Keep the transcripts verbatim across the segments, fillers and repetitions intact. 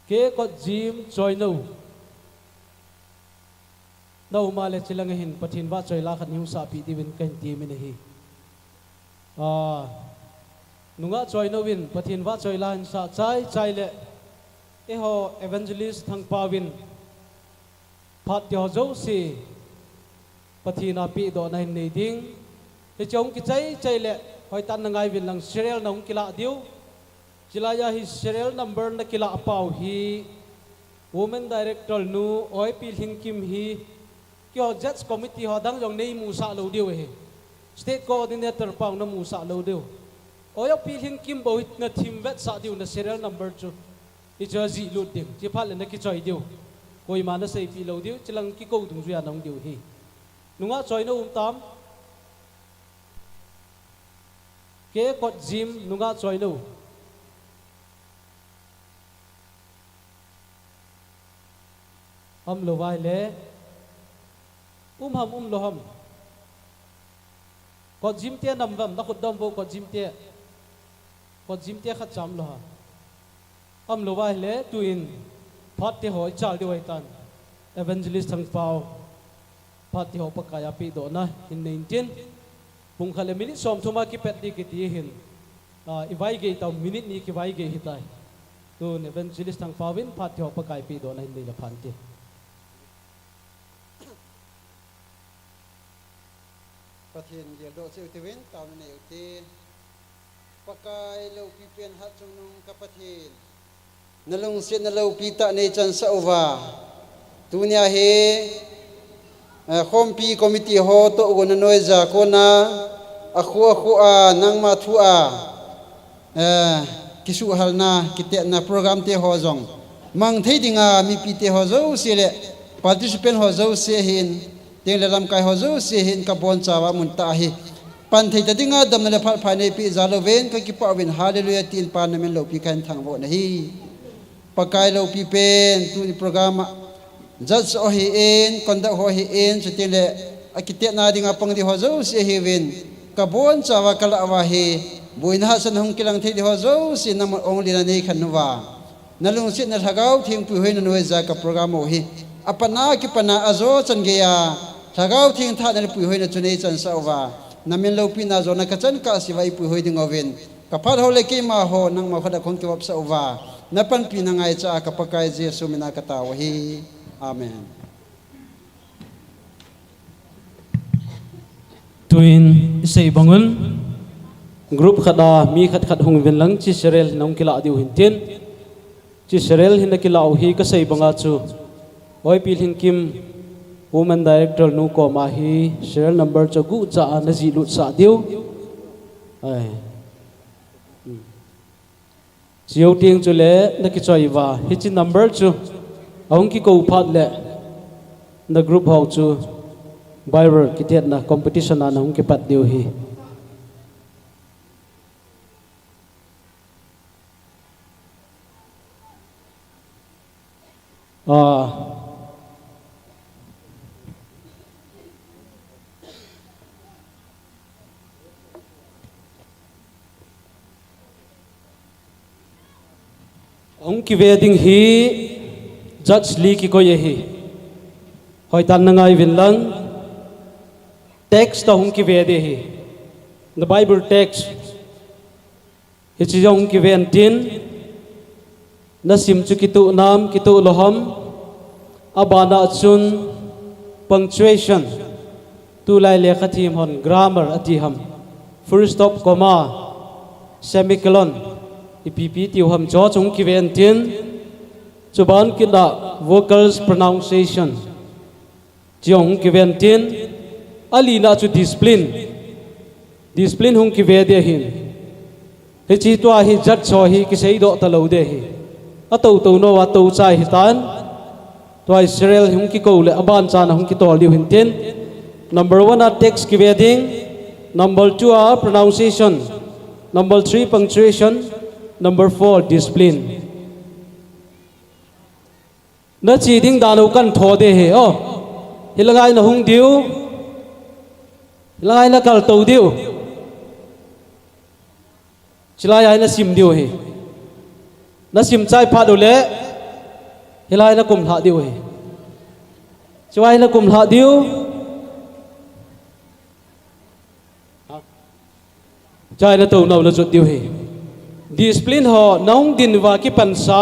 Kekot Jim Choinou. Nauma le chilang hin Pathen vahchoi la khat neihung sahpeh diuvin kahin temin ahi. Ah, nungah Choinou in Pathen vahchoi la ahin sah chaichai le, eiho Evangelist Thangpao in phat teho jouse Pathen a pehdohna hin nei ding. Hiche hung kichai chai le, hoitah in nangai uvin lang serial nahung kilah diu. Chulaiya hi serial number nakilah pau hi, Women Director nu, Oipi Lhingkim hi, keiho judge committee ho dang jong neimusah lou diu ahi. State Coordinator pau namusah lou diu. Oipi Lhingkim bou hi nathim vetsah diu na serial number chu. Hichu ajih lut ding. Chuphat le nakichoi diu. Koima naseipeh lou diu. Chulang kikou dungjuiya nahung diu ahi. Nungah Choinou um tam? Kekot Jim, nungah Choinou. Umlou vai le. Um ham, umlou ham? Kot Jim te nam uvem, nakhut dom vo Kot Jim te. Kot Jim te khat cha umlou ham? Umlou vai le, tuin phat teho ichal diu ahitan. Evangelist Thangpao phat teho Pakai a pehdohna hin nei intin. Pung khat le minute somthum a kipat ding kiti hin, ah, ivaigei tau, minute ni kivaigei hitai. Tun Evangelist Thangpao in phat teho Pakai pehdohna hin nei le phan te. Pathen geldoh cheh ute uvin, taona nei ute. Pakai loupi pen Hatchungnung ka Pathen, nalungsetna loupi tah neichansah uva, tunia hi, eh, khompi committee ho toh gonna noiya kona, akhu akhu a nangma thu a, eh, kisuhhalna, kitetna program teho jong mang thei dinga mipi teho jouse le participant ho jouse hin, tengle lamkai ho jouse hin kabonchauva mun tah ahi. Pan thei ta dinga damna le phat pha neipeh jal uvin kakipah uvin, Hallelujah tin Pa namin loupi kahin thangvah u ahi. Pakai loupi pen tuni program a judge ho hin, conduct ho hin, chutengle akitetna dinga pang ding ho jouse hiuvin, kabonchauva kalah uva hi, boina hahsatna hung kilang thei ding ho jouse nangman onglina neikhen uva, nalungsetna Lhagao Theng puihoina noiya ka program u hi, apatna kipatna ajo chan geiya Lhagao Theng thahna le puihoina chu neichansah uva, namin loupina jona kachan kahseuva ipuihoi ding uvin, kaphat ho le keima ho nangma khut a kahung kivopsah uva, napanpina ngaicha a ka Pakai Jesu mina katao ahi. Amen. Tuin isei bangun, group khat a mi khat khat hung uvin lang, hiche serial nahung kilah diu hintin. Hiche serial hi nakilah u hi kasei banga chu, Oipi Lhingkim, Women Director nu koma hi serial number chu aguh cha a najih lutsah diu. Ai. Hmm. Chujou teng chule nakichoi uva, hiche number chu ahung kikou phat le, na group ho chu Bible kitetna competition a nahung kipat diu ahi. Ah. Ahung kive ding hi judge li kikoi ahi. Hoitah in nangai uvin lang. Text toh hung kive ding ahi. Na Bible text. Hiche jong hung kiven tin, nasim chu kitoh nam, kitoh lou ham, abana chun punctuation, tulai lekha them hon grammar ati ham, full stop, comma, semicolon, ipi ipi tiu ham, hiche chu hung kiven tin, chuban kit a vocals pronunciation. Hiche hung kiven tin, alina chu discipline. Discipline hung kive ding ahin. Hiche tua hi judge ho hi kiseidoh talou ding ahi. Atou tou nau a tou chai hitan. Tua hi serial hung kikou le aban chan a hung kitol diu hintin. Number one a text kive ding. Number two a pronunciation. Number three punctuation. Number four discipline. Nache ding dan u kan tho ding ahi, o. Hilang a nahung diu. Hilang a nakal tou diu. Chulai a nasim diu ahi. Nasim chai phat uleh, Hilai na kum lha diu hi. Chuai na kum lha diu. Chuai na tou nau na jut diu hi. Discipline ho, na hung din uva kipansa,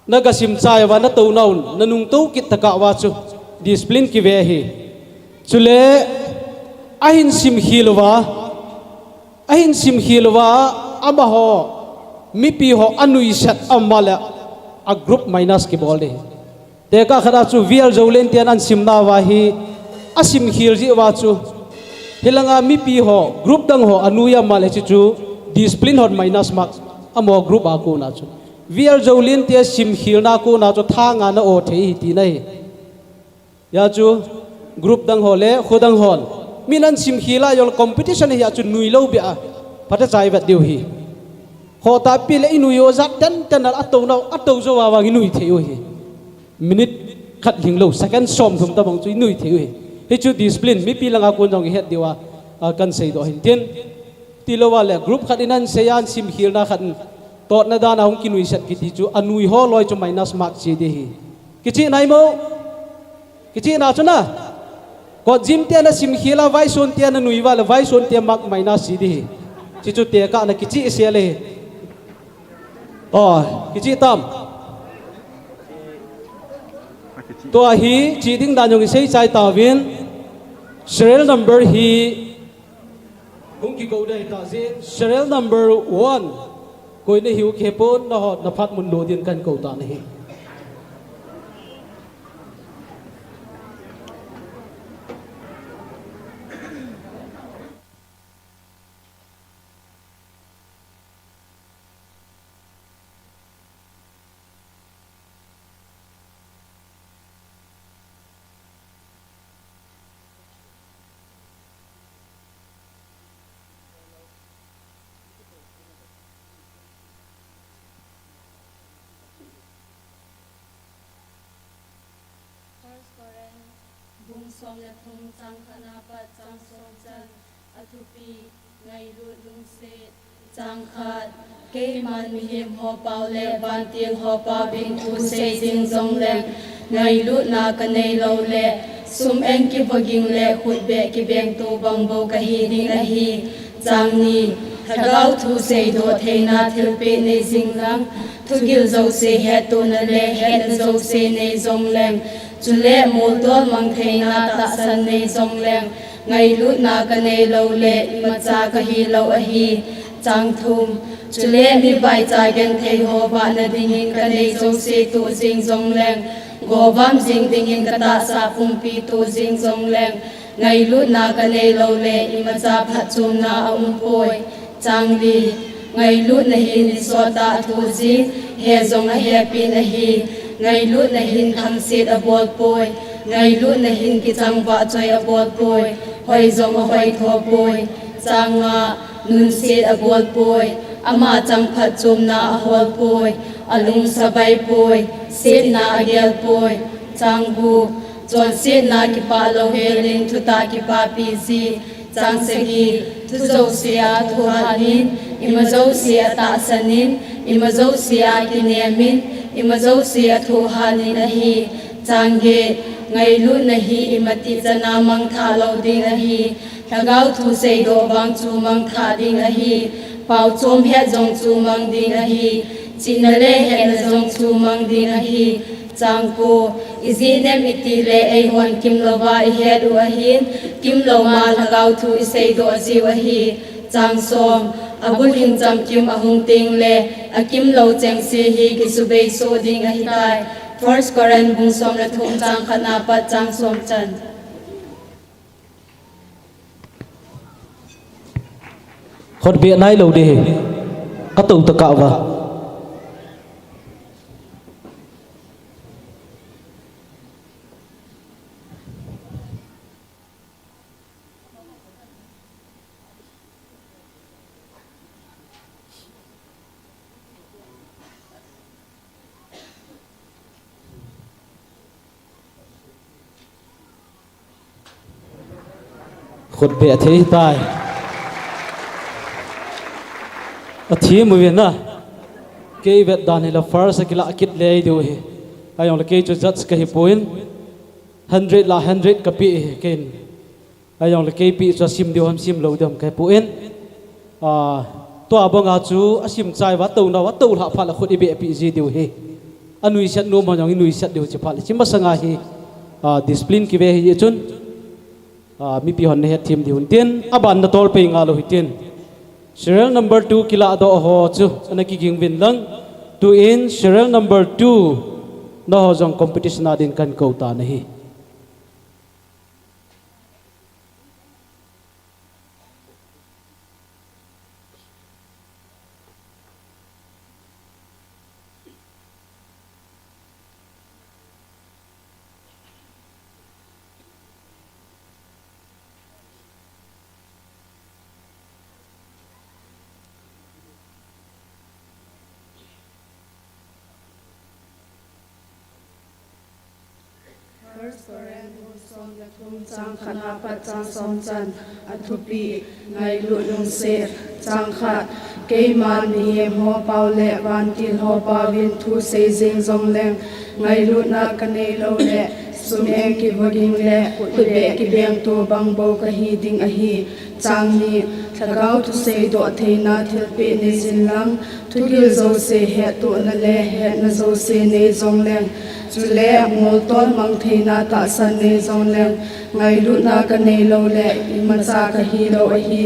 na gasim chai uva na tou nau, na nung tou kit tokah uva chu discipline kive hi. Chule, ahin sim khel uva, ahin sim khel uva, amaho, mipi ho, anuisat ama le, a group minus kibol ding. Tekah khat a chu V L Zolian ten ahin simna uva hi, asim khel jeh uva chu. Hilanga mipi ho, group dang ho, anui ama le chu chu, discipline hon minus mark, amaho group a kona chu. V L Zolian te sim khelna kona chu thanga na o thei hi tina hi. Hia chu, group dang ho le, kho dang hon. Min ahin sim khel a jong competition hi a chu nui lou beh a. Phatechan i vet diu hi. Khohtah pi le i nui u jat tenten a tou nau, a tou jou a vang i nui thei u hi. Minute khat lhinglou, second som thum tabang chu i nui thei u hi. Hichu discipline, mipi langa kon jong i het diu a, a, kahin seidoh hin tin. Tilou a le, group khat in ahin sei a, ahin sim khelna khat in, totna dan a hung kinuisat kiti chu, anui ho loi chu minus mark che ding hi. Kichihna hi mo? Kichihna chu na. Kot jim te na sim khel a, vaison te na nui uva le, vaison te mark minus che ding hi. Chi chu tekah na kichih sel e. O, kichih tam. Tua hi, chih ding dan jong i sei chai tauvin. Serial number hi, hung kikou ding ahi ta jeh in, serial number one. Koi nahiu kihe pon, nahot na phat mun lo din kahin kou tan ahi. First Corinth, bung som le thum, chang khat na pat chang som chan, athupi, ngailut lungset. Chang khat, keiman mihem ho pao le vantil ho pao in thu sei jing jongleng, ngailutna kanei lou le, sum eng kivoging le khutbeh kibeng to bang bou kahi ding ahi. Chang ni, lhagao thu seidoh theina thilpeh nei jing lang, thugil jouse hettona le hetna jouse nei jongleng, chule moltol mang theina tahsan nei jongleng, ngailutna kanei lou le, imacha kahi lou ahi. Chang thum, chule mivaicha genthei ho vahna dingin kanei jouse toh jing jongleng, govam jing dingin katahsa pumpi toh jing jongleng, ngailutna kanei lou le, imacha phatchomna aum poi. Chang li, ngailutna hin isot a athoh jing, he jong ahepin ahi. Ngailutna hin thangset abol poi. Ngailutna hin kichang vahchoi abol poi. Hoi jong ahoi tho poi. Chang nga, nunset abol poi. Ama chang phatchomna ahol poi. Alung sabai poi. Setna agel poi. Chang gup, chonsetna kipah lou helin thutah kipapi ji. Chang sagi, thu jouse a thohhanin, ima jouse a tahsanin, ima jouse a kinemin, ima jouse a thohhanin ahi. Chang get, ngailutna hi imatih chana mangthah lou ding ahi. Lhagao thu seidoh vang chu mangthah ding ahi. Pao chom het jong chu mang ding ahi. Chihna le hetna jong chu mang ding ahi. Chang ko, ijeh inem itile eihon kimlouva ihet u ahin, kimlou ma lhagao thu iseidoh jiu ahi. Chang som, abulhing chamkim ahung tengle, akimlou chengse hi kisubei soh ding ahitai. First Corinth bung som le thum chang khat na pat chang som chan. Khut beh nailou ding hi. Katou tokah uva. Khut beh athei tai. Athi mu ve na. Kei vet dan hi la first a kila kit le diu hi. Ahijongle kei chu judge kahi poi. Hundred la hundred kapi hi kei. Ahijongle kei pi chu sim diu ham sim lou diu ham kahi poi. Ah, tua banga chu asim chai va tou na va tou lha pha la khut i be pi ji diu hi. Anuisat nu ma jong i nuisat diu chi pha le chi masanga hi. Ah, discipline kive hi chun. Ah, mipi hon na het thim diu tin, aban na tol pei nga lou hitin. Serial number two kila doh ho chu, ana kiging vin lang. Tuin serial number two, na ho jong competition a din kan kou ta na hi. First Corinth bung som le thum chang khat na pat chang som chan. Athupi, ngailut lungset. Chang khat, keiman mihem ho pao le vantil ho paovin thu sei jing jongleng, ngailutna kanei lou le, sum-eng kivoging le, khutbeh kibeng to bang bou kahi ding ahi. Chang ni, lhagao thusei doh theina thilpeh nei jin lang, thugil jouse hettohna le hetna jouse nei jongleng, chule molton mang theina tahsan nei jongleng, ngailutna kanei lou le, imacha kahi lou ahi.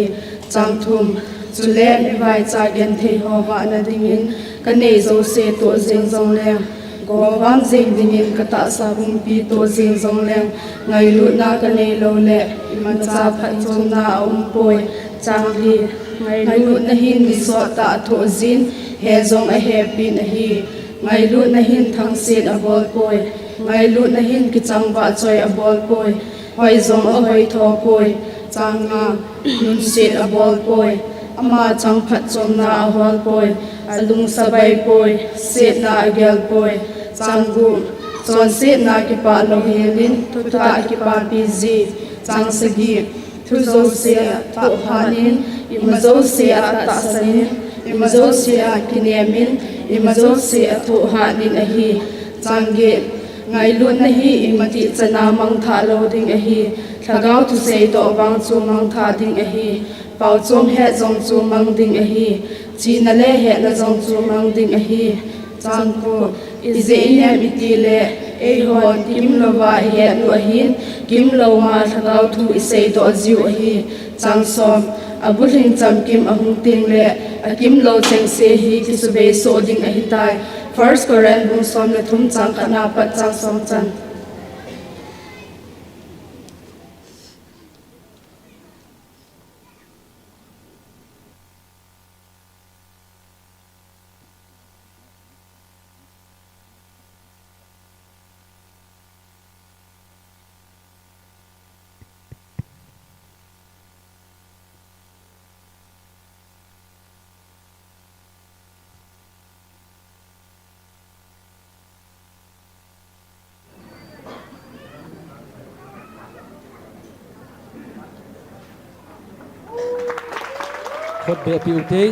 Chang thum, chule mivaicha genthei ho vahna dingin kanei jouse toh jing jongleng, govam jing dingin katahsa pumpi toh jing jongleng, ngailutna kanei lou le, imacha phatchomna aum poi. Chang li, ngailutna hin mi sot tah athoh jin, he jong ahepin ahi. Ngailutna hin thangset abol poi. Ngailutna hin kichang vahchoi abol poi. Hoi jong ahoi tho poi. Chang nga, lungset abol poi. Ama chang phatchomna ahol poi. Alungsabai poi. Setna agel poi. Chang gup, chonsetna kipah lou helin, thutah kipapi ji. Chang sagi, thu jouse a thohhat in, ima jouse a tahsan in, ima jouse a kinem in, ima jouse a thohhat in ahi. Chang get, ngailutna hi imatih chana mangthah lou ding ahi. Lhagao thusei toh vang chu mangthah ding ahi. Paochom het jong chu mang ding ahi. Chihna le hetna jong chu mang ding ahi. Chang ko, ijeh inem itile, eihon kimlouva ihet u ahin, kimlouva lhagao thu isei doh jiu ahi. Chang som, abulhing chamkim ahung tengle, akimlou chengse hi kisubei soh ding ahitai. First Corinth bung som le thum chang khat na pat chang som chan. Khut beh peh u te.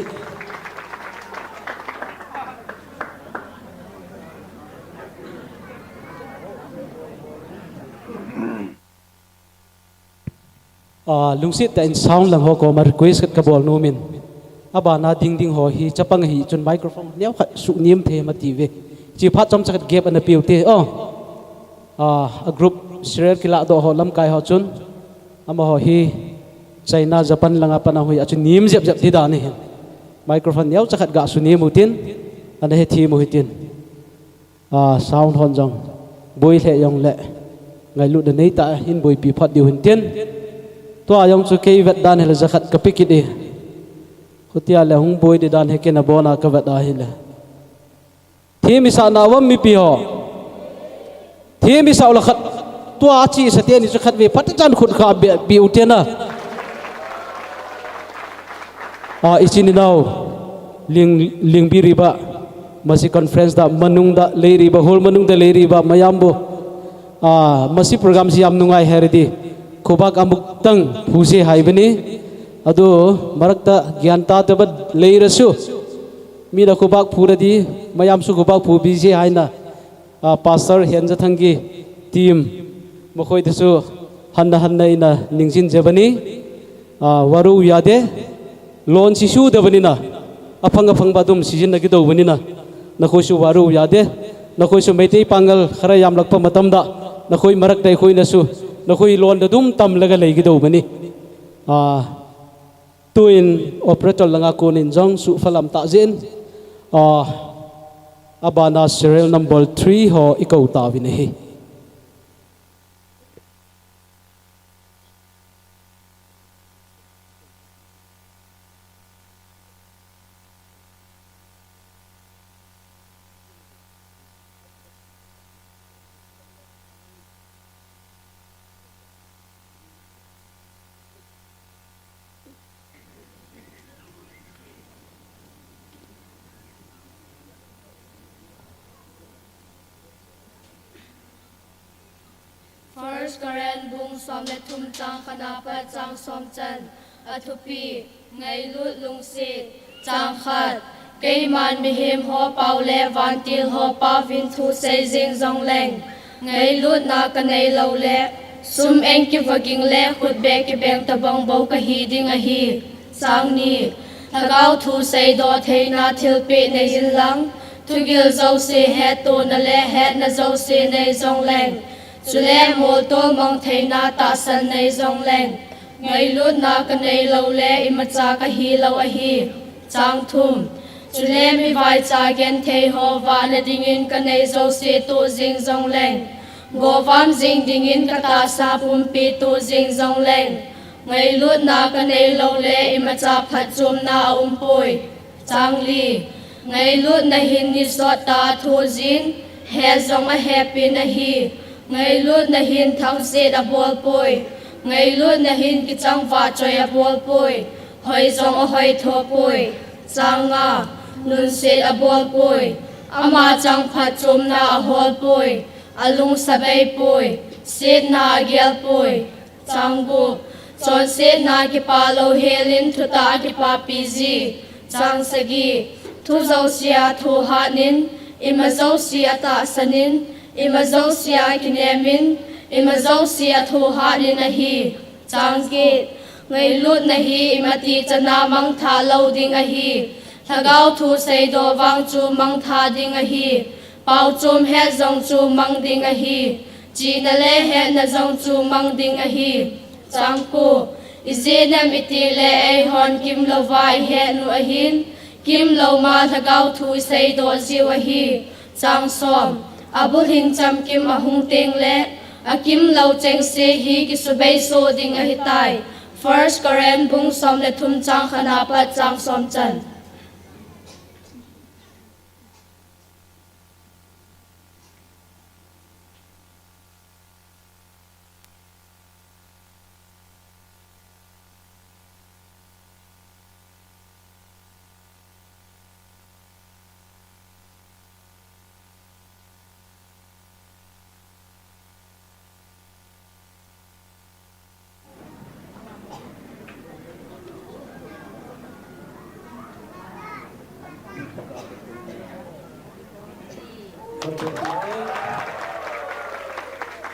Ah, lungset tah in sound lang ho koma request khat kabol nom in. Abana ding ding ho hi chapang ahi chun microphone neokhat suhnem thei ham ati ve. Chi phat chomcha khat gap ana peh u te. Oh. Ah, a group serial kilah doh ho lamkai ho chun. Amaho hi China, Japan langa pat a hung hi a chu nem jep jep ti dan ahi. Microphone neocha khat ga sunem u tin. Ana hethem u hitin. Ah, sound hon jong boi lheh jongle ngailutna neitah in boipi phot diu hintin. Tua jong chu kei vet dan hile jakhat kape kit e. Khutia le hung boi di dan hi kei na bona kavet ahile. Thim isah na uvam mipi ho. Thim isah u le khat tua chesa teni chu khatvei phatechan khut kha be, be u tena. Ah, ichin inau, Ling, Lingbi riba, masi conference da, manung da, lei riba, hall manung da, lei riba, mayam bo. Ah, masi program si yam nungai herdi. Khubak amuk tang, phuse hai bini. Adu, marak ta, gyan ta te bad, lei rasu. ꯃꯤꯅ ꯈꯨꯕꯥꯛ ꯈꯨꯔꯗꯤ, ꯃꯌꯥꯝꯁꯨ ꯈꯨꯕꯥꯛ ꯈꯨꯕꯤꯁꯤ ꯍꯥꯏꯅ, ꯑ, Pastor ꯍꯦꯟꯖꯊꯪꯒꯤ team ꯃꯈꯣꯏꯗꯁꯨ ꯍꯟꯅ ꯍꯟꯅ ꯑꯩꯅ ꯅꯤꯡꯁꯤꯡꯖꯕꯅꯤ꯫ ꯑ, ꯋꯥꯔꯧ ꯌꯥꯗꯦ꯫ ꯂꯣꯟꯁꯤ ꯁꯨꯗꯕꯅꯤꯅ ꯑꯐꯪ ꯑꯐꯪꯕ ꯑꯗꯨꯝ ꯁꯤꯖꯤꯟꯅꯒꯗꯧꯕꯅꯤꯅ ꯅꯈꯣꯏꯁꯨ ꯋꯥꯔꯧ ꯌꯥꯗꯦ꯫ ꯅꯈꯣꯏꯁꯨ ꯃꯩꯇꯩ ꯄꯥꯉꯜ ꯈꯔ ꯌꯥꯝꯂꯛꯄ ꯃꯇꯝꯗ ꯅꯈꯣꯏ ꯃꯔꯛꯇ ꯑꯩꯈꯣꯏꯅꯁꯨ ꯅꯈꯣꯏ ꯂꯣꯟꯗ ꯑꯗꯨꯝ ꯇꯝꯂꯒ ꯂꯩꯒꯗꯧꯕꯅꯤ꯫ ꯑ, Tuin operator langa konin jong suhfa lam tah jin. Ah, abana serial number three ho i kou tauvin ahi. First Corinth bung som le thum chang khat na pat chang som chan. Athupi, ngailut lungset. Chang khat, keiman mihem ho pau le vantil ho pau vin thu sei jing jong leng, ngailutna ka nei lou le, sum eng kivaging le khutbeh kibeng tabang bou ka hi ding ahi. Chang ni, lhagao thu seidoh theina thilpeh nei in lang, thugil jouse hettona le hetna jouse nei jong leng, chule molto mang theina tahsan nei jong leng, ngailutna ka nei lou le imacha ka hi lou ahi. Chang thum, chule mivaicha genthei ho vahna dingin ka nei jouse toh jing jong leng, govam jing dingin ka tahsa pumpi toh jing jong leng, ngailutna ka nei lou le imacha phatchomna a um poi. Chang li, ngailutna hin ni sot tah a thoh jin, he jong a hepin ahi. Ngailutna hin thangset a bol poi. Ngailutna hin kichang vahchoi a bol poi. Hoi jong a hoi tho poi. Chang nga, nunset a bol poi. Ama chang phatchomna a hol poi. A lungsa bei poi. Setna a gel poi. Chang gup, chonsetna kipa lou helin thutah a kipapi ji. Chang sagi, thu jouse a thohhat in, ima jouse a tahsan in, ima jouse a kinem in, ima jouse a thohhat in ahi. Chang get, ngailutna hi ima ti chana mangthah lou ding ahi. Lhagao thu seidoh vang chu mangthah ding ahi. Pau chom het jong chu mang ding ahi. Chihna le hetna jong chu mang ding ahi. Chang ko, ijeh inem itile eihon kimlouva ihet u ahin, kimlou ma lhagao thu iseidoh jiu ahi. Chang som, abul hin chamkim ahung tengle, akimlou chengse hi kisubei soh ding ahitai. First Corinth bung som le thum chang khat na pat chang som chan.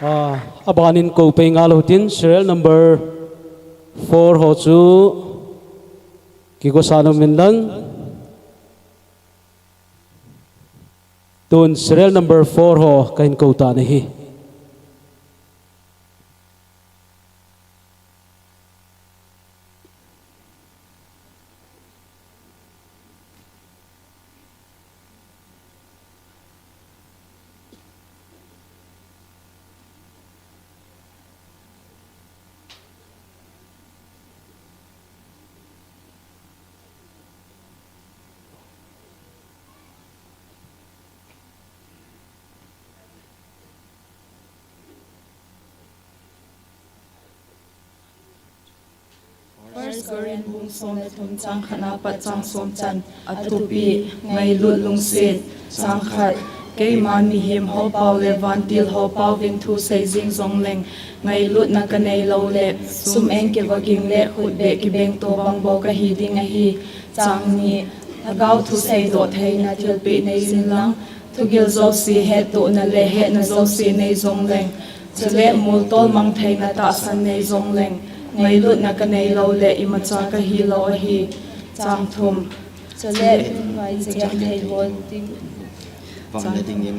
Ah, abanin kou pei ngal utin serial number four ho chu kigosah nom in lang. Tun serial number four ho kahin kou tan ahi. First Corinth bung som le thum chang khat na pat chang som chan. Athupi, ngailut lungset. Chang khat, keiman mihem ho pau le vantil ho pau vin thu sei jing jong leng, ngailutna ka nei lou le, sum eng kivaging le khutbeh kibeng to bang bou ka hi ding ahi. Chang ni, Lhagao thu seidoh theina thilpeh nei jing lang, thugil jouse hettohna le hetna jouse nei jong leng, chule moltol mang theina tahsan nei jong leng, ngailutna ka nei lou le imacha ka hi lou ahi. Chang thum. Chule, mi vai chagen thei ho ding. Vahna dingin.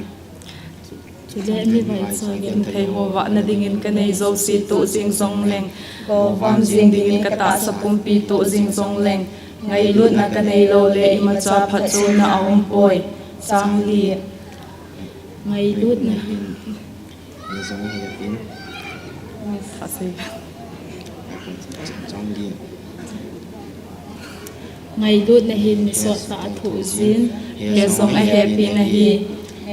Chule mi vai chagen thei ho vahna dingin ka nei jouse toh jing jong leng, govam jing dingin ka tahsa pumpi toh jing jong leng, ngailutna ka nei lou le imacha phatchomna a um poi. Chang li. Ngailutna hin. Ni jong hi atin. Asei. Chang li. Ngailutna hin mi sottah a thoh jin, he jong a hepin ahi.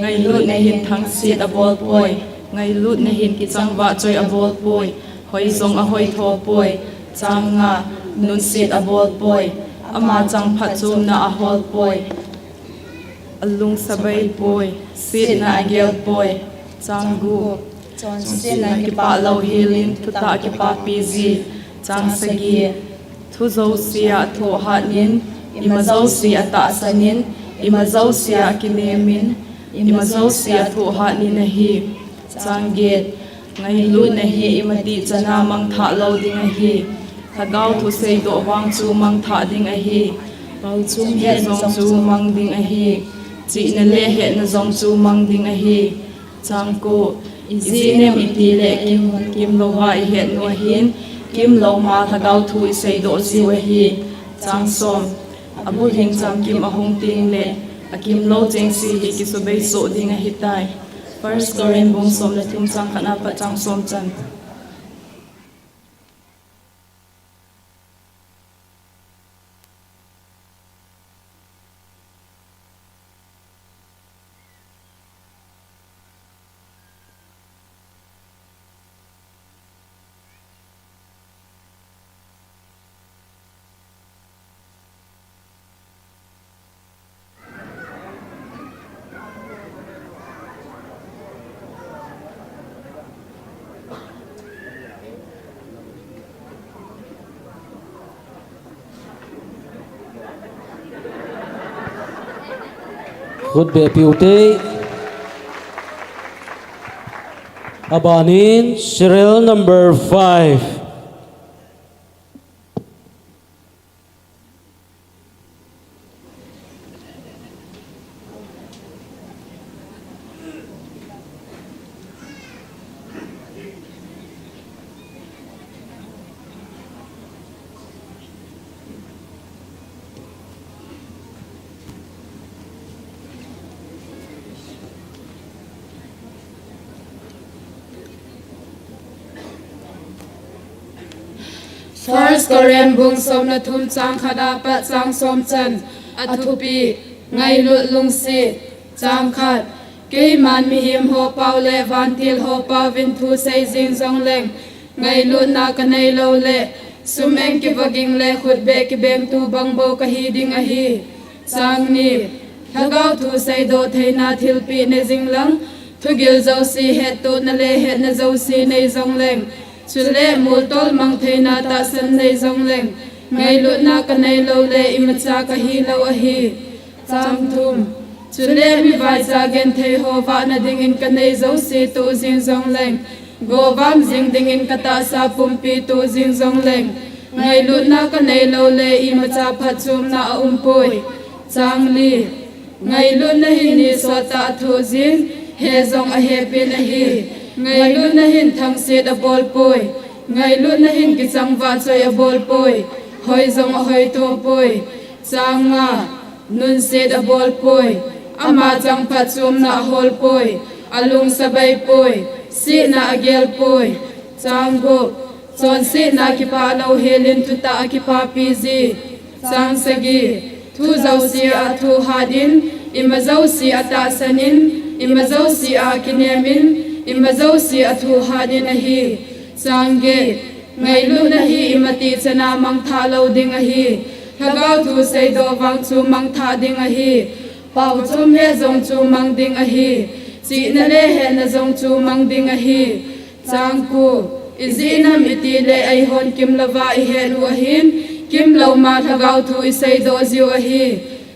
Ngailutna hin thangset a bol poi. Ngailutna hin kichang vahchoi a bol poi. Hoi jong a hoitho poi. Chang nga, nunset a bol poi. Ama chang phatchomna a hol poi. A lungsabai poi. Setna a gel poi. Chang gup. Chonsetna kipah louhel in thutah a kipapi ji. Chang sagi. Thu jouse a thohhat in, ima jouse a tahsan in, ima jouse a kinem in, ima jouse a thohhat in ahi. Chang get. Ngailutna hi ima tihchan a mangthah lou ding ahi. Lhagao thu seidoh vang chu mangthah ding ahi. Pao chom het jong chu mang ding ahi. Chihna le hetna jong chu mang ding ahi. Chang ko. Ijeh inem itile kim, kimlouva ihet u ahin, kimlou ma lhagao thu iseidoh jiu ahi. Chang som. Abulhing chamkim ahung teng le, akimlou chengse hi kisubei soh ding ahitai. First Corinth bung som le thum chang khat na pat chang som chan. Khut beh piu te. Abanin serial number five. First Corinth bung som le thum chang khat apat chang som chan. Athupi, ngailut lungset. Chang khat. Keiman mihem ho pao le vantil ho pao vin thu sei jing jong leng, ngailutna ka nei lou le, sum eng kivaging le khutbeh kibengtu bang bou ka hi ding ahi. Chang ni. Lhagao thu seidoh theina thilpeh nei jing lang, thugil jouse hettohna le hetna jouse nei jong leng, chule moltol mang theina tahsan nei jong leng, ngailutna ka nei lou le imacha ka hi lou ahi. Chang thum. Chule mi vaicha genthei ho vahna dingin ka nei jouse toh jing jong leng, govam jing dingin ka tahsa pumpi toh jing jong leng, ngailutna ka nei lou le imacha phatchomna a um poi. Chang li. Ngailutna hin ni sottah a thoh jin, he jong a hepin ahi. Ngailutna hin thangset a bol poi. Ngailutna hin kichang vahchoi a bol poi. Hoi jong a hoitho poi. Chang nga. Nunset a bol poi. Ama chang phatchomna a hol poi. A lungsabai poi. Setna a gel poi. Chang gup. Chonsetna kipah louhel in thutah a kipapi ji. Chang sagi. Thu jouse a thohhat in, ima jouse a tahsan in, ima jouse a kinem in, ima jouse a thohhat in ahi. Chang get. Ngailutna hi ima tihchan a mangthah lou ding ahi. Lhagao thu seidoh vang chu mangthah ding ahi. Pao chom het jong chu mang ding ahi. Chihna le hetna jong chu mang ding ahi. Chang ko. Ijeh inem itile eihon kimlouva ihet u ahin, kimlou ma lhagao thu iseidoh jiu ahi.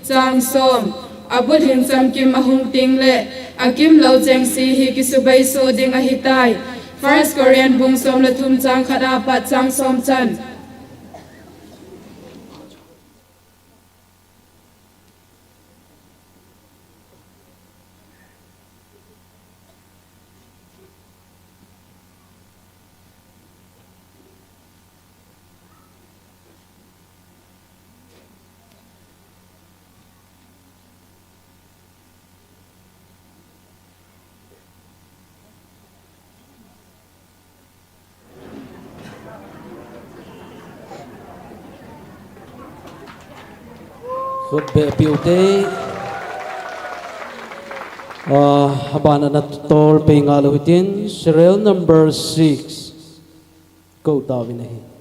Chang som. Abulhing chamkim ahung teng le akimlou chengse hi kisubei soh ding ahitai. First Corinth bung som le thum chang khat apat chang som chan. Khut beh peh ute. Ah, abana natol pei ngalou hitin, serial number six. Kou tauvin ahi.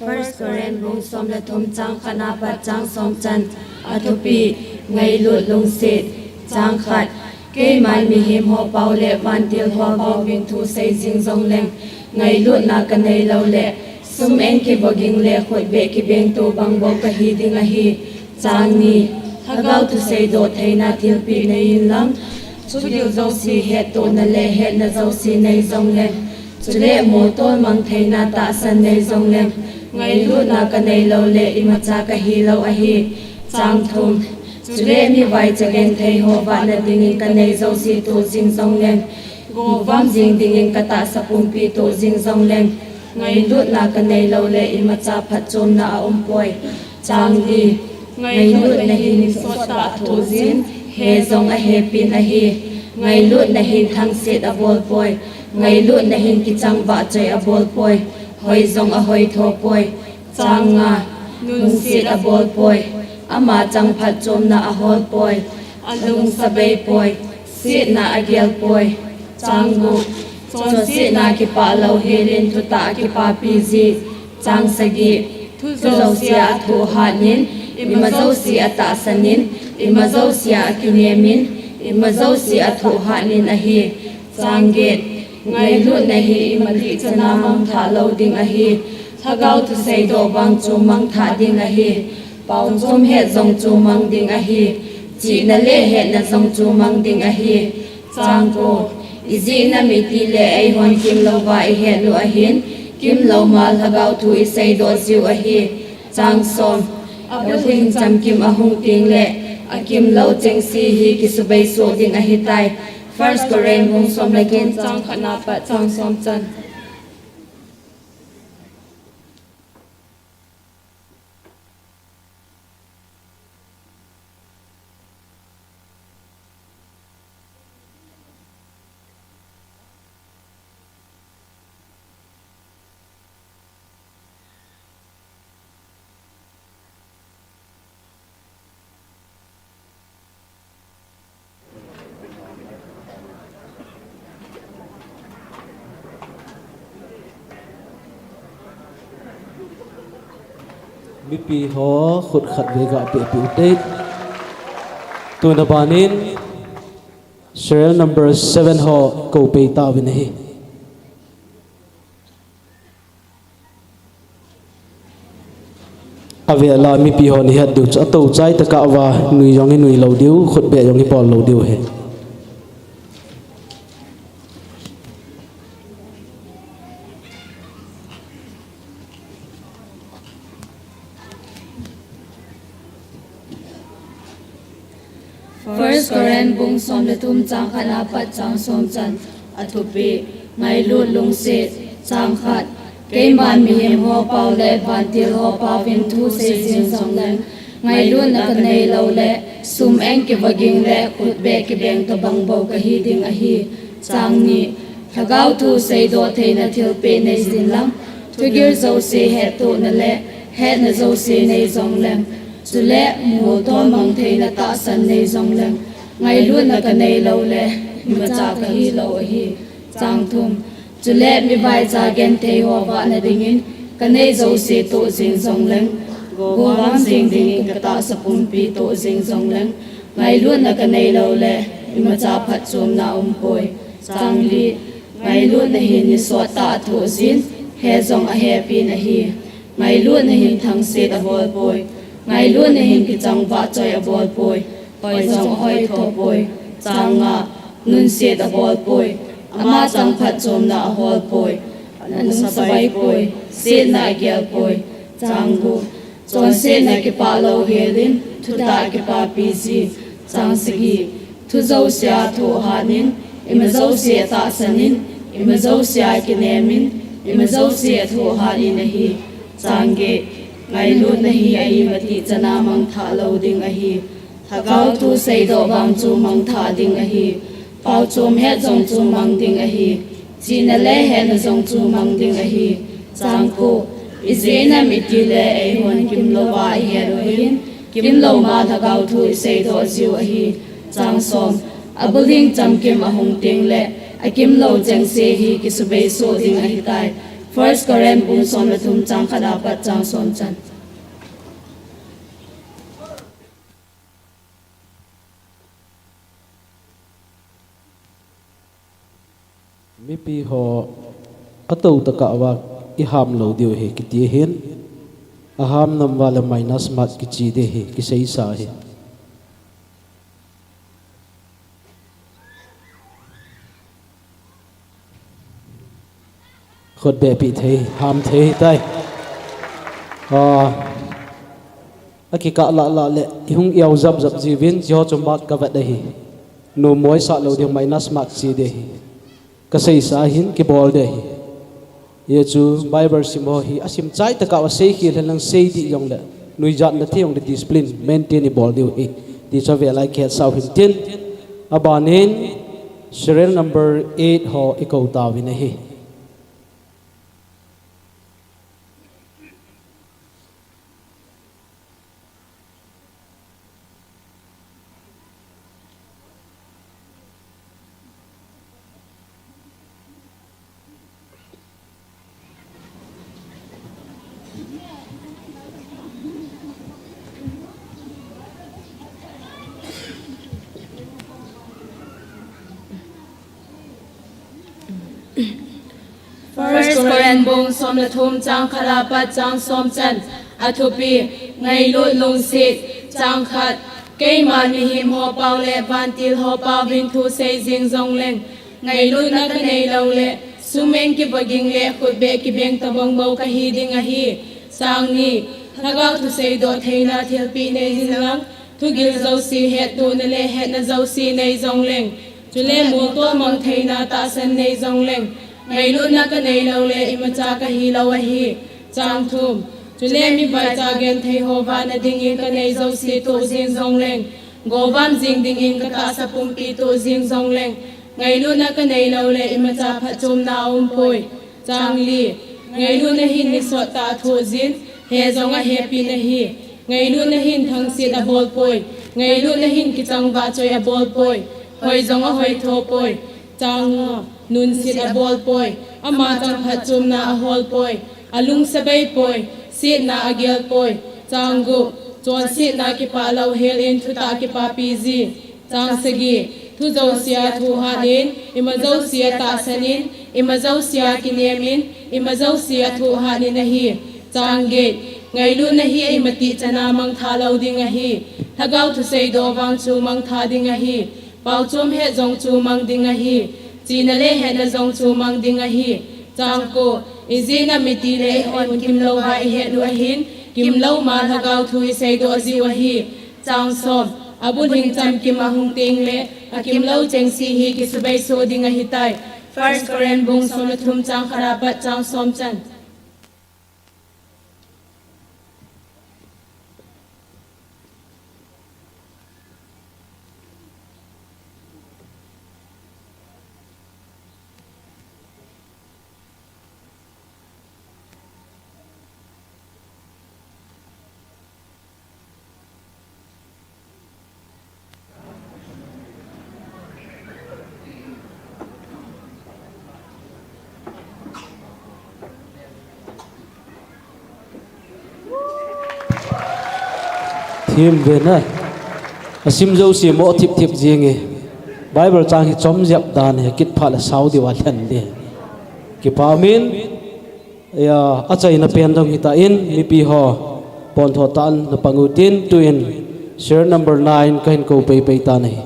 First Corinth bung som le thum chang khat apat chang som chan. Athupi, ngailut lungset. Chang khat. Keiman mihem ho pao le vantil ho pao vin thu sei jing jongleng, ngailutna kanei lou le sum eng kivoging le khutbeh kibeng tobang bou kahi ding ahi. Chang ni. Lhagao thu seidoh theina thilpeh nei inlang, thugil jouse hettohna le hetna jouse nei jongleng, chule motol mang theina tahsan nei jongleng, ngailutna kanei lou le imacha kahi lou ahi. Chang thum. Chule mi vaicha genthei ho vahna dingin kanei jouse toh jing jongleng, govam jing dingin katahsa pumpi toh jing jongleng, ngailutna kanei lou le imacha phatchomna aum poi. Chang li. Ngailutna hin sottah athoh jin, he jong ahepin ahi. Ngailutna hin thangset abol poi. Ngailutna hin kichang vahchoi abol poi. Hoi jong ahoi tho poi. Chang nga. Nunset abol poi. Ama chang phatchomna ahol poi. Alungsa bei poi. Setna agel poi. Chang gup. Chonsetna kipah louhel in thutah akipapi ji. Chang sagi. Thu jouse a athoh hat in, ima jouse atahsan in, ima jouse a akinem in, ima jouse athoh hat in ahi. Chang get. Ngailutna hi imatih chana mangthah lou ding ahi. Lhagao thu seidoh vang chu mangthah ding ahi. Paochom het jong chu mang ding ahi. Chihna le hetna jong chu mang ding ahi. Chang ko. Ijeh inem itile eihon kimlouva ihet u ahin, kimlou ma lhagao thu iseidoh jiu ahi. Chang som. Abulhing chamkim ahung teng le akimlou chengse hi kisubei soh ding ahitai. First Corinth bung som le get chang khat apat chang som chan. Mipi ho khut khatvei gah pehpeh ute. Tuna banin serial number seven ho kou pei tauvin ahi. Avela mipi hon ihet diu chu atou chai tokah uva nui jong inui lou diu, khutbeh jong ibol lou diu ahi. First Corinth bung som le thum chang khat apat chang som chan. Athupi, ngailut lungset. Chang khat. Keiman mihem ho pao le vantil ho pao vin thu sei jing jongleng, ngailutna kanei lou le sum eng kivoging le khutbeh kibeng tobang bou kahi ding ahi. Chang ni. Lhagao thu seidoh theina thilpeh nei jin lang, thugil jouse hettohna le hetna jouse nei jongleng, chule moltol mang theina tahsan nei jongleng, ngailutna kanei loule imacha kahi lou ahi. Chang thum. Chule mivaicha genthei ho vahna dingin kanei jouse toh jing jongleng, govang jing dingin katahsa pumpi toh jing jongleng, ngailutna kanei loule imacha phatchomna aumpoi. Chang li. Ngailutna hin nisot tah athoh jin, he jong ahepin ahi. Ngailutna hin thangset abolpoi. Ngailutna hin kichang vahchoi abolpoi. Hoi jong ahoithopoi. Chang nga. Nunset abolpoi. Ama chang phatchomna aholpoi. Alung sabaipoi. Setna agelpoi. Chang gup. Chonsetna kipah louhelin thutah kipapi ji. Chang sagi. Thu jousea athoh hatnin, ima jouse atahsanin, ima jousea akinemin, ima jouse athoh hatnin ahi. Chang get. Ngailutna hi a-imatih chana mangthah lou ding ahi. Lhagao thu seidoh vang chu mangthah ding ahi. Paochom het jong chu mang ding ahi. Chihna le hetna jong chu mang ding ahi. Chang ko. Ijeh inem itile eihon kimlouva ihet u ahin, kimlou ma lhagao thu iseidoh jiu ahi. Chang som. Abulhing chamkim ahung tengle akimlou chengse hi kisubeisoh ding ahitai. First Corinth bung som le thum chang khat apat chang som chan. Mipi ho atou tokah uva iham lou diu ahi kiti ahin, aham nom uva le minus mark kiche ding ahi, kiseisa ahi. Khut behpeh thei, ham thei tai. Ah, akikah lah lah le, ihung iau jap jap jiuvin, hiche ho chu mark kavet ahi. Numoisah lou ding, minus mark che ding ahi. Kaseisa ahin, kibol ding ahi. Hiche chu Bible sim ho hi, asim chai tokah uva seikhel henlang seidih jongle, nuijatna thei jongle discipline, maintain ibol diu ahi. Ti chu avel'a kihetsah u hintin. Abanin, serial number eight ho ikou tauvin ahi. First Corinth bung som le thum chang khat apat chang som chan. Athupi, ngailut lungset. Chang khat. Keima mihem ho pao le vantil ho paovin thu sei jing jongleng, ngailutna kanei loule, sumeng kivaging le khutbeh kibeng tobang bou kahi ding ahi. Chang ni. Lhagao thu seidoh theina thilpeh nei jing lang, thugil jouse hettohna le hetna jouse nei jongleng, chule moltol mang theina tahsan nei jongleng, ngailutna kanei loule imacha kahi lou ahi. Chang thum. Chule mivaicha genthei ho vahna dingin kanei jouse toh jing jongleng, govang jing dingin katahsa pumpi toh jing jongleng, ngailutna kanei loule imacha phatchomna aumpoi. Chang li. Ngailutna hin nisot tah athoh jin, he jong ahepin ahi. Ngailutna hin thangset abolpoi. Ngailutna hin kichang vahchoi abolpoi. Hoi jong ahoithopoi. Chang nga. Nunset abolpoi. Ama chang phatchomna aholpoi. Alung sabaipoi. Setna agelpoi. Chang gup. Chonsetna kipah louhelin thutah kipapi ji. Chang sagi. Thu jousea athoh hatnin, ima jousea tahsanin, ima jousea kinemin, ima jousea athoh hatnin ahi. Chang get. Ngailutna hi a-imatih chana mangthah lou ding ahi. Lhagao thu seidoh vang chu mangthah ding ahi. Paochom het jong chu mang ding ahi. Chihna le hetna jong chu mang ding ahi. Chang ko. Ijeh inem itile eihon kimlouva ihet u ahin, kimlou ma lhagao thu iseidoh jiu ahi. Chang som. Abulhing chamkim ahung tengle, akimlou chengse hi kisubeisoh ding ahitai. First Corinth bung som le thum chang khat apat chang som chan. Him ve na. Asim jouse mo thip thip jing e. Bible chang hi chom jep dan hi kit phat le sao diu a lhen di. Kipa min. Ya, achaina pen dong hita in, mipi ho. Pon tho tan na pang utin, tuin. Share number nine, kahin ko pei pei tan ahi.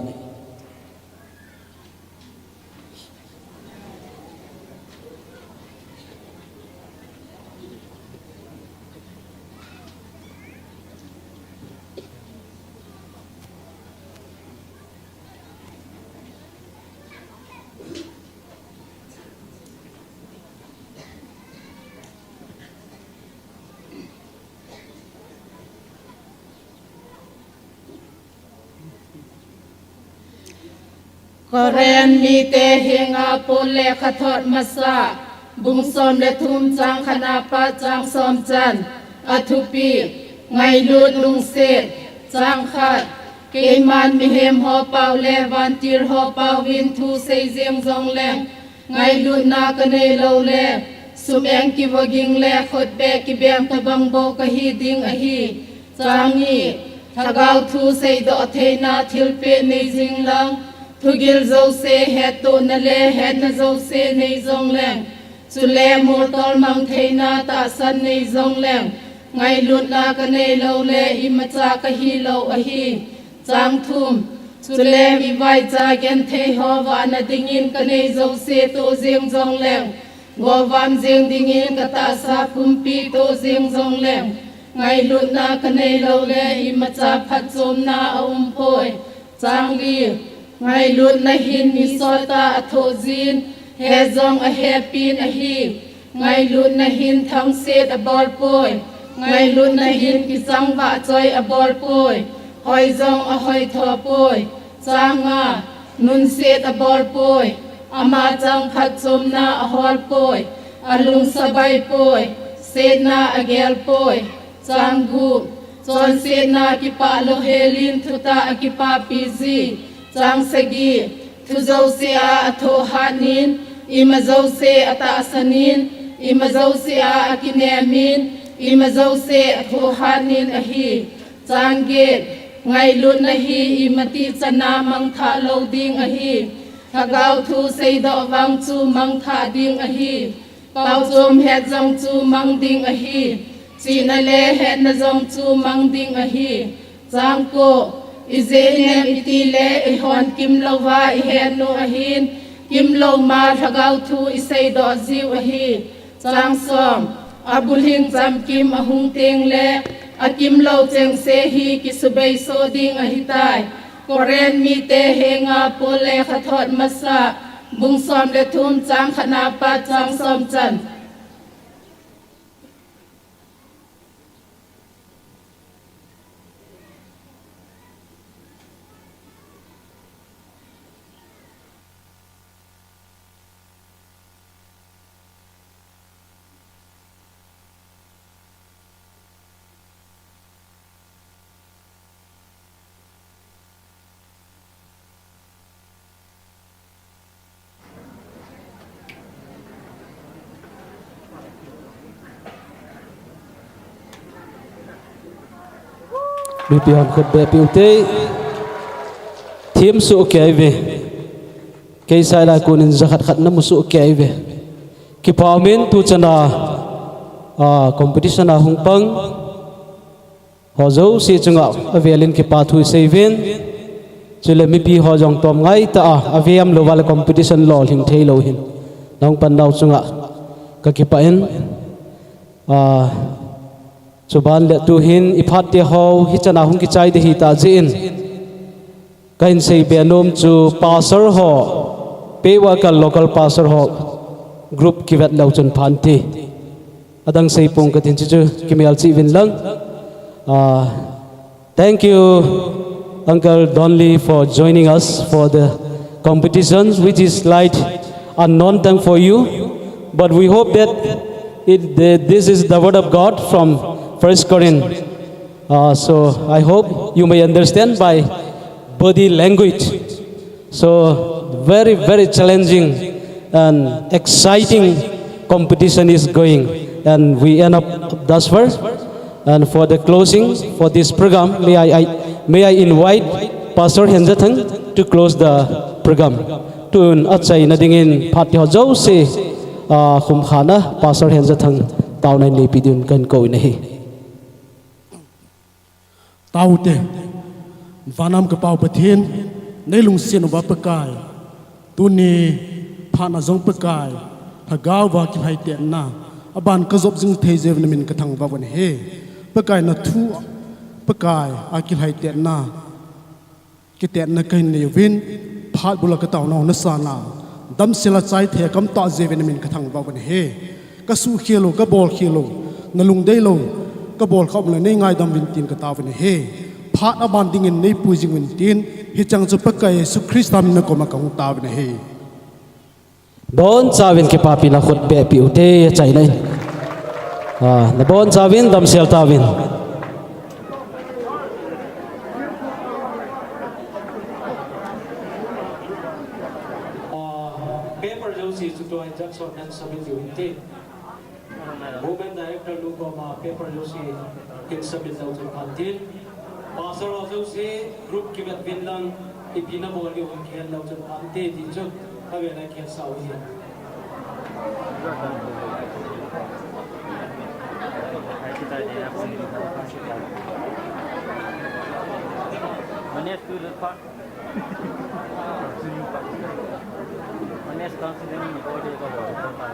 Korin mite henga Paul lekhathot masa, bung som le thum chang khat na pat chang som chan, athupi, ngailut lungset, chang khat, keiman mihem ho pao le vantil ho pao vin thu sei jeng jong leng, ngailutna kanei lou le, sumeng kivoging le khutbeh kibeng tabang bou kahi ding ahi. Chang ni, lhagao thu seidoh theina thilpeh nei jing lang, thugil jouse hettohna le hetna jouse nei jong leng, chule moltol mang theina tahsan nei jong leng, ngailutna kanei lou le imacha kahi lou ahi. Chang thum, chule mivaicha genthei ho vahna dingin kanei jouse toh jeng jong leng, govam jeng dingin katahsa pumpi toh jeng jong leng, ngailutna kanei lou le imacha phatchomna aum poi. Chang li, ngailutna hin mi sot a athoh jin, he jong ahepin ahi. Ngailutna hin thangset abol poi. Ngailutna hin kichang vahchoi abol poi. Hoi jong ahoi tho poi. Chang nga, nunset abol poi. Ama chang phatchomna ahol poi. Alungsabai poi. Setna agel poi. Chang gup, chonsetna kipah lou helin thutah akipapi ji. Chang sagi, thu jouse a athoh hat nin, ima jouse atahsan in, ima jouse a akinem in, ima jouse athoh hat nin ahi. Chang get, ngailutna hi imatih chana mangthah lou ding ahi. Lhagao thu seidoh vang chu mangthah ding ahi. Paochom het jong chu mang ding ahi. Chihna le hetna jong chu mang ding ahi. Chang ko, ijeh inem itile eihon kimlouva ihet u ahin, kimlou ma lhagao thu iseidoh jiu ahi. Chang som, abulhing chamkim ahung tengle, akimlou chengse hi kisubeisoh ding ahitai. Korin mite henga Paul lekhathot masa, bung som le thum chang khat na pat chang som chan. Mipi hon khut beh piu te. Thim suh kei ve. Kei sai lai kunin jakhat khat na mu suh kei ve. Kipa umin tu chana, ah, competition a hung pang. Ho jouse chunga avelin kipa thu isei uvin. Chule mipi ho jong tom ngai ta a, avel lou vale competition lolhing thei lou hin. Nahung pan nau chunga kakipah in. Ah, chuban le tu hin iphat te ho hichana hung kichai ding hita jeh in. Kahin seibe nom chu pastor ho, pei wa ka local pastor ho group kivet leu chun phan ti. Adang sei pong katin chu chu kimel chi vin lang. Ah, thank you, Uncle Donley, for joining us for the competition, which is slight unknown thing for you. But we hope that it, the, this is the word of God from First Corinth. Uh, so I hope you may understand by body language. So very, very challenging and exciting competition is going, and we end up thus far. And for the closing for this program, may I, I may I invite Pastor Henzathang to close the program. Tun achaina dingin phat ti ho jouse, ah, khumkhana Pastor Henzathang taona in neipi dingin kakou in ahi. Taute, vanam ka Pau Pathen, nei lungset uva Pakai. Tuni phat a jong Pakai, Lhagao va kilhaitetna, aban ka jop jing thei jeh uvin na min ka thangvah uvin ahi. Pakai na thu, Pakai a kilhaitetna, kitetna kahin nei uvin, phat bula ka taona u na sana, damsel a chai thei a ka um tah jeh uvin na min ka thangvah uvin ahi. Ka suhkhel u, ka bolkhel u, na lungdei lou, ka bol kha um le nei ngaidam uvin tin ka tao uvin ahi. Phat aban dingin nei pui jing uvin tin, hicheng chu Pakai Jesu Christa min a koma ka hung tao uvin ahi. Bonchauvin kipapina khut beh peh ute, achaina in. Ah, nabonchauvin damsel tauvin. Ah, paper jouse chu tua in Jackson nan submit diu ahi. Women Director nu koma paper jouse hin submit leu chun pha inte. Pastor ho jouse group kivet uvin lang, ipi nabol diu ham kihet leu chun pha inte ti chu avel a kihetsah u ahi. Manes tu lepa. Manes council ni ko de ko ko ta.